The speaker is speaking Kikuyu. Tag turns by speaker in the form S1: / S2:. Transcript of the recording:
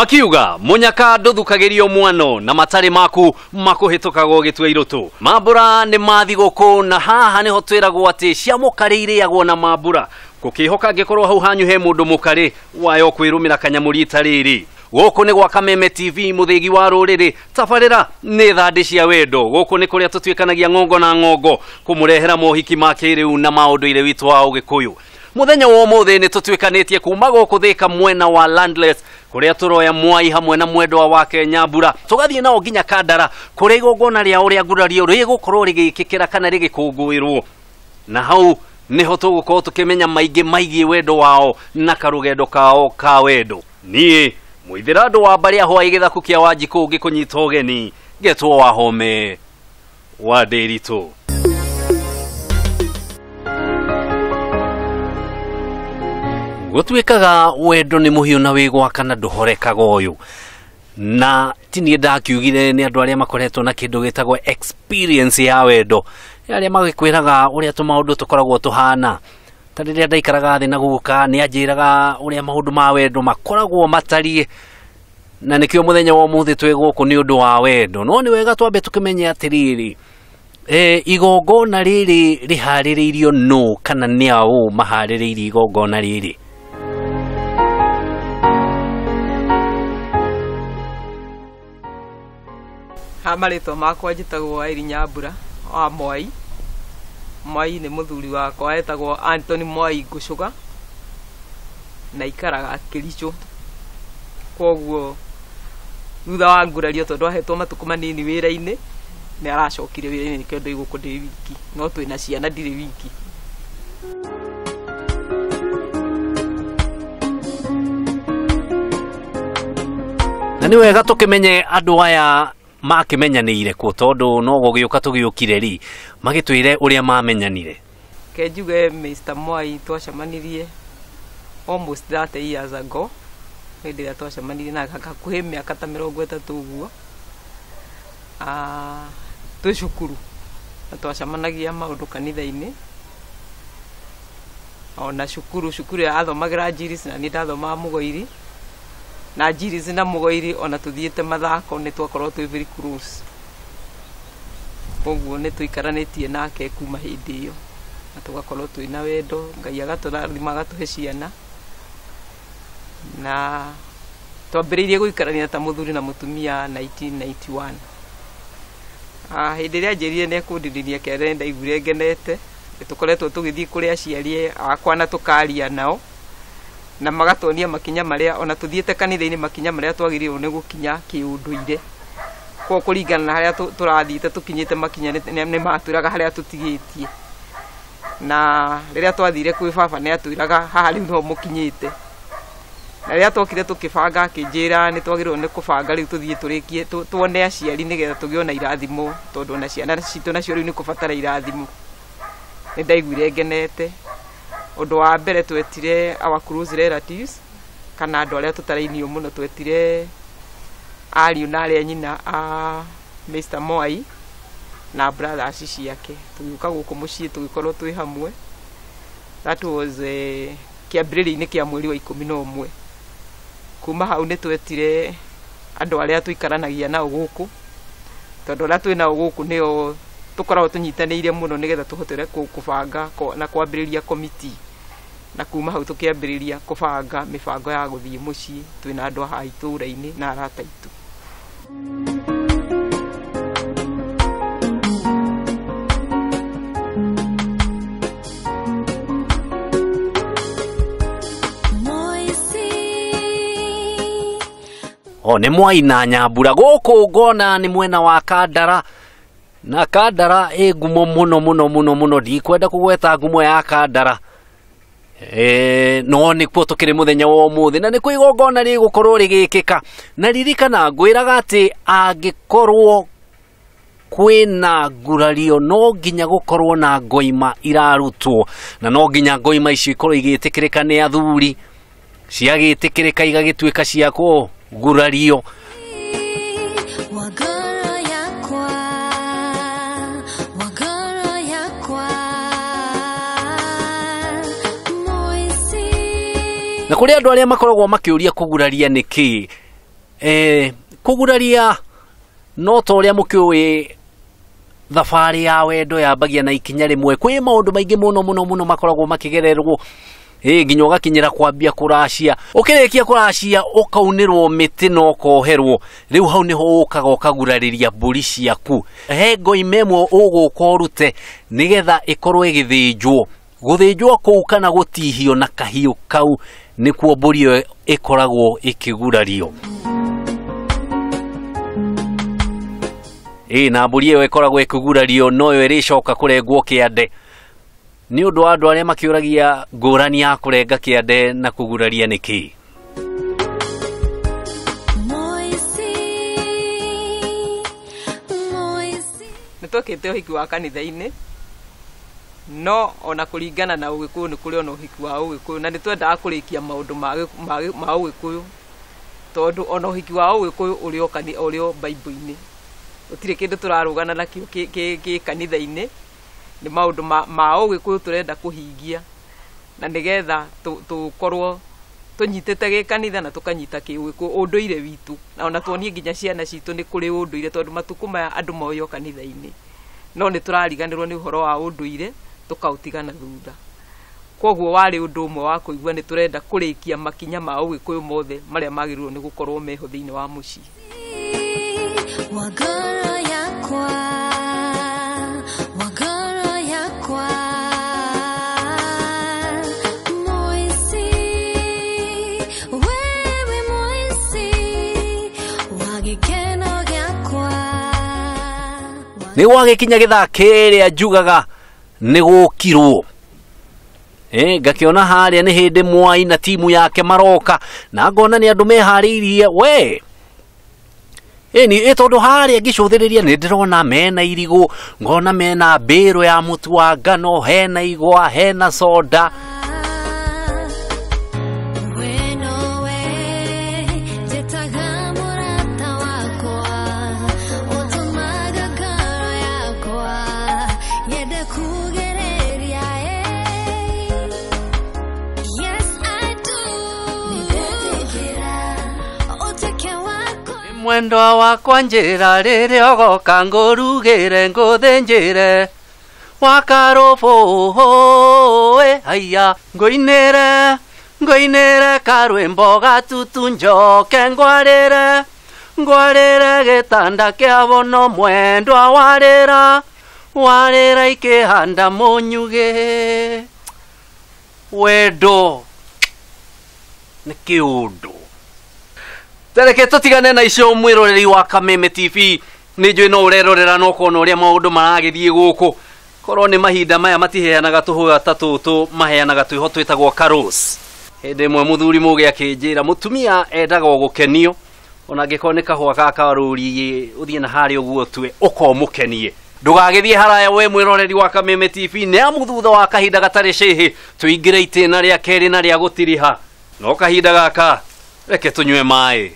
S1: Makiuga munyaka nduthukagirio mwano na matari maku makuhitukaga ũgĩtua irũtũ. Mambura nĩ mathigũkũ na haha nĩho twĩragwo atĩ cia mũkarĩ irĩagwo na mambura. Gũkĩhoka angĩkorwo hau hanyu he mũndũ mũkarĩ wayo kwĩrũmĩra kanyamũ rita rĩrĩ. Gũkũ nĩ gwa Kameme TV mũthĩgi wa rũrĩrĩ, tabarĩra nĩ thandĩ cia wendo. Gũkũ nĩ kũrĩa tũtuĩkanagia ng'ongo na ng'ongo kũmũrehera mohiki ma kĩrĩu na maũndũire witũ wa ũgĩkũyũ. Mũthenya wa ũmũthĩ nĩ tũtuĩkanĩtie kuma gũkũ Thĩka mwena wa Landless kũrĩa tũroya Mwai hamwe na mwendwa wake Nyambura, tũgathiĩ nao nginya Kandara kũrĩa igongona rĩa ũrĩa ngurario rĩgũkorwo rĩgĩkĩkĩra kana rĩgĩkũngũĩrwo, na hau nĩho tũgũkorwo tũkĩmenya maingĩ maigiĩ wendo wao na karũgendo kao ka wendo. Niĩ mũithĩra wa mbarĩ ahwa gĩthaku kĩa Wanjikũ ngĩkũnyita ũgeni ngetwo Wahome wa Ndĩritũ. Gũtuĩkaga wendo nĩ mũhiũ na wĩ gwaka na ndũhorekaga ũyũ, na ti niĩ ndakiugire, nĩ andũ arĩa makoretwo na kĩndũ gĩtagwo experience ya wendo, arĩa magĩkwĩraga ũrĩa tũmaũndũ tũkoragwo tũhana. Ta rĩrĩa ndaikaraga thĩ na guka nĩ anjĩraga ũrĩa maũndũ ma wendo makoragwo matariĩ, na nĩkĩo mũthenya wa ũmũthĩ twĩ gũkũ nĩ ũndũ wa wendo. No nĩ wega twambe tũkĩmenye atĩrĩrĩ, igongona rĩrĩ rĩharĩrĩirio nũ kana nĩ aũ maharĩrĩirie igongona rĩrĩ.
S2: Ha marĩtwa makwa njĩtagwo Irene Nyambura wa Mwai. Mwai nĩ mũthuri wakwa etagwo Anthony Mwai Ngũcũga na ikaraga Kericho. Koguo thutha wa ngurario tondũ ahetwo matukũ manini wĩra-inĩ nĩ aracokire wĩra-inĩ, nĩkĩo ndĩ gũkũ ndĩ wiki, no twĩna ciana ndirĩ wiki.
S1: Na nĩ wega tũkĩmenye andũ aya makĩmenyanĩire kũ, tondũ no gũgĩũka tũgĩũkire ri magĩtwĩre ũrĩa mamenyanire.
S2: Ke njuge Mr. Mwai twacemanirie almost 30 years ago, hĩndĩ ĩrĩa twacemanirie na hakuhĩ mĩaka ta 30 ũguo, twĩ cukuru na twacemanagia maũndũ kanitha-inĩ ona cukuru. Cukuru ĩrĩa athomagĩra Njiris na niĩ ndathomaga Mũgoiri, na Njiris na Mũgoiri ona tũthiĩte mathako nĩ twakorwo twĩ very close. Koguo nĩ tũikaranĩtie nake kuma hĩndĩ ĩyo na tũgakorwo twĩna wendo. Ngai agatũrathima agatũhe ciana, na twambĩrĩirie gũikarania ta mũthuri na mũtumia 1991. Hĩndĩ ĩrĩa anjĩrire nĩ ekũndindiria kĩande nĩ ndaiguire ngenete. Tũkoretwo tũgĩthiĩ kũrĩ aciari akwa na tũkaria nao na magatuonia makinya marĩa ona tũthiĩte kanitha-inĩ, makinya marĩa twagĩrĩirwo nĩ gũkinya kĩũndũire. Koguo kũringana na harĩa tũrathiĩte tũkinyĩte makinya nĩ matwĩraga harĩa tũtigĩtie, na rĩrĩa twathire kwĩ baba nĩ atwĩraga haha rĩu no mũkinyĩte. Na rĩrĩa twokire tũkĩbanga akĩnjĩra nĩ twagĩrĩirwo nĩ kũbanga rĩu tũthiĩ tũrĩkie tuone aciari nĩgetha tũgĩe na irathimo, tondũ ona ciana citũ nacio rĩu nĩ kũbatara irathimo. Nĩ ndaiguire ngenete. Ũndũ wa mbere twetire our close relatives kana andũ arĩa tũtarainio mũno, twetire ariũ na arĩa nyina a Mr. Mwai na brothers ciake, tũgĩũka gũkũ mũciĩ tũgĩkorwo twĩ hamwe. That was kĩambĩrĩria-inĩ kĩa mweri wa 11. Kuma hau nĩ twetire andũ arĩa tũikaranagia nao gũkũ, tondũ arĩa twĩ nao gũkũ nĩo tũkoragwo tũnyitanĩire mũno nĩgetha tũhotere kũbanga na kwambĩrĩria komiti. Na kuma hau tũkĩambĩrĩria kũbanga mĩbango ya gũthiĩ mũciĩ twĩna andũ a itũũra-inĩ na arata aitũ.
S1: O nĩ Mwai na Nyambura gũkũ ngona nĩ mwena wa Kandara, na Kandara ĩ ngumo mũno mũno mũno mũno. Ndikwenda kũgweta ngumo ya Kandara, no nĩkuo tũkĩrĩ mũthenya wa ũmũthĩ na nĩkuo igongona rĩgũkorwo rĩgĩkĩka. Na ririkana ngwĩraga atĩ angĩkorwo kwĩna ngurario no nginya gũkorwo na ngoima irarutwo, na no nginya ngoima icio ikorwo igĩtĩkĩrĩka nĩ athuri, ciagĩtĩkĩrĩka igagĩtuĩka cia kũgurario. Na kũrĩ andũ arĩa makoragwo makĩũria kũguraria nĩ kĩĩ, Kũguraria no ta ũrĩa mũkĩũĩ thabarĩ ya wendo yambagia na ikinya rĩmwe. Kwĩ maũndũ maingĩ mũno mũno mũno makoragwo makĩgererwo, nginya ũgakinyĩra kwambia kũracia. Ũkĩrĩkia kũracia ũkaunĩrwo mĩtĩ na ũkoherwo. Rĩu hau nĩho ũkaga ũkagurarĩria mbũri ciaku. He ngoima ĩmwe ũgũka ũrute nĩgetha ĩkorwo ĩgĩthĩnjwo. Gũthĩnjwo kũu kana gũtihio na kahiũ kau nĩkuo mbũri ĩyo ĩkoragwo ĩkĩgurario. Na mbũri ĩyo ĩkoragwo ĩkĩgurario noyo ĩrĩcoka kũrengwo kĩande. Nĩ ũndũ wa andũ arĩa makĩũragia ngũrani ya kũrenga kĩande na kũguraria nĩ kĩĩ.
S2: Nĩ twekĩte ũhiki wa kanitha-inĩ, no ona kũringana na ũgĩkũyũ nĩ kũrĩ ona ũhiki wa ũgĩkũyũ, na nĩ twendaga kũrĩkia maũndũ ma ũgĩkũyũ, tondũ ona ũhiki wa ũgĩkũyũ ũrĩ o Bible-inĩ. Gũtirĩ kĩndũ tũrarũgana nakĩo kĩ kanitha-inĩ, nĩ maũndũ ma ũgĩkũyũ tũrenda kũhingia, na nĩgetha tũkorwo tũnyitĩte gĩkanitha na tũkanyita kĩũgĩkũyũ ũndũire witũ, na ona tuonie nginya ciana citũ nĩ kũrĩ ũndũire, tondũ matukũ maya andũ moĩ o kanitha-inĩ, no nĩ tũrariganĩrwo nĩ ũhoro wa ũndũire tũkaũtiga na thutha. Koguo warĩ ũndũ ũmwe wa kũigua nĩ tũrenda kũrĩkia makinya ma ũgĩkũyũ mothe marĩa magĩrĩirwo nĩ gũkorwo meho thĩinĩ wa mũciĩ.
S1: Nĩ gwagĩkinya gĩthaa kĩrĩa njugaga nĩ gũkirwo. Ngakĩona harĩa nĩ hĩndĩ Mwai na timu yake maroka, na ngona nĩ andũ meharĩirie we. Ĩni tondũ harĩa ngĩcũthĩrĩria nĩ ndĩrona mena irigũ, ngona mena mbĩrũ ya mũtu wa ngano, hena igwa, hena soda. Mwendwa wakwa njĩra rĩrĩa ũgoka ngũrugĩre ngũthĩnjĩre wakarũbũ haiya ngũinĩre ngũinĩre karwĩmbo gatutu njoke ngwarĩre ngwarĩre gĩtanda kĩa bono mwendwa warĩra warĩra ikĩhanda mũnyugĩ. Wendo nĩ kĩũndũ. Tereke tũtigane na icio mwĩroreri wa Kameme TV. Nĩ njũĩ no ũrerorera na ũkona ũrĩa maũndũ maragĩthiĩ gũkũ. Korwo nĩ mahinda maya matiheanaga tũhũa ta tũtũ, maheanaga twĩho twĩtagwo carols. Hĩndĩ ĩmwe mũthuri mũgĩ akĩnjĩra mũtumia endaga o gũkenio, ona angĩkorwo nĩ kahũa ga karũri ũthiĩ na harĩa ũguo ũtue ũkomũkenie. Ndũgagĩthiĩ haraya we mwĩroreri wa Kameme TV, nĩ amu thutha wa kahinda gatarĩ cĩhĩ tũingĩre itĩna rĩa kerĩ na rĩa gũtiriha. No kahinda gaka reke tũnyue maĩ.